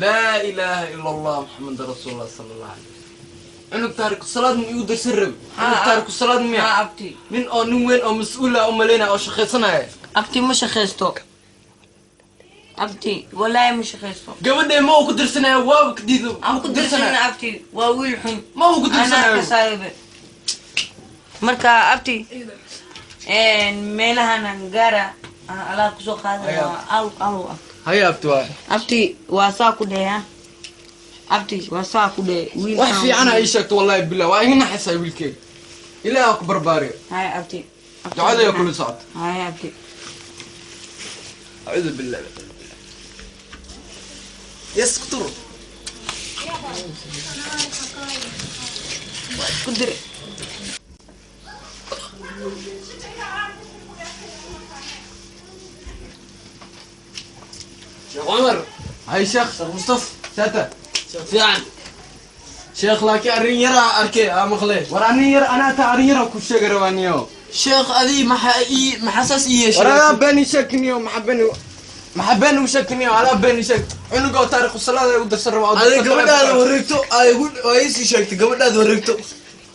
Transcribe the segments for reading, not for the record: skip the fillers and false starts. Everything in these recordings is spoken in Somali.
Laa ilaaha ila Allah, Maxamed rasuulullah sala Allahu alayh wasalam. Cunug taariku salaad ma igu darsan rabi? Cunug taariku salaad miya? Haa, abti. Nin oo nin weyn oo mas-uul ah u malaynaya oo shaqaysanaya. Abti, ma shaqaysto, abti, wallaahi ma shaqaysto. Gabadhee ma uu ku dirsanaya? Waaba ka diido. Aan ku dirsana, abti, waa wiil xun. Ma uu ku Anaa dirsanayo. Kasaayibe marka, abti, meelahan gaara aan alaab kusoo qaadanaya. Aw, aw, abti. Haya, abti, waa. Abti, waa saa ku dhehe, ha, abti, waa saa ku dhehe wiilkan. Wax fiicana ii sheegto, wallahi billah, waa iga naxaysaa wiilkeyga. Ilaah ha ku barbaariyo. Haya, abti. Ducadaya kula socota. Haya, abti. Acuudu billah, yaskutur. Waa isku dire. Sheekh Cumar, hay sheekh Mustaf, saata fiican sheekh, laakiin arrin yaraa arkay aa maqle. War arrin yar anaa taa arrin yaraa ku sheegi rabaaniyo. Sheekh, adii maxaa ii maxaa saas ii yeeshay? War adaa been ii sheegtiniyo. Maxaa been ugu sheegtiniyo? Adaa been ii sheeg. Cunuga oo taariikhu salaada u darsan rabaa oo Adiga darsan gabadhaada rabaa. Wareegto ay igu waa ii sheegtay gabadhaada wareegto.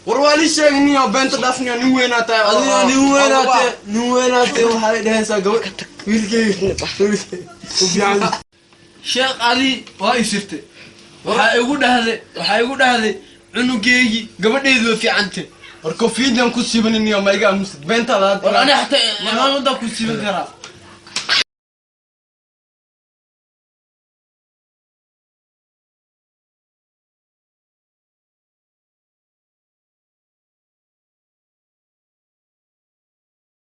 War waa lii sheegniyo, beenta dhaafniyo, nin weynaa tahay Adiga nin weynaate waxay dhahaysaa gabadh wiilkeyga u fiican. Sheekh, adi waa ii sirtay. Waxaa igu dhahday cunugeygii gabadheedu way fiicante. War kofiyadan ku siibaniniyo, ma iga aamusid beentaada hadda. War ani xataa imaamadaa ku siiban karaa.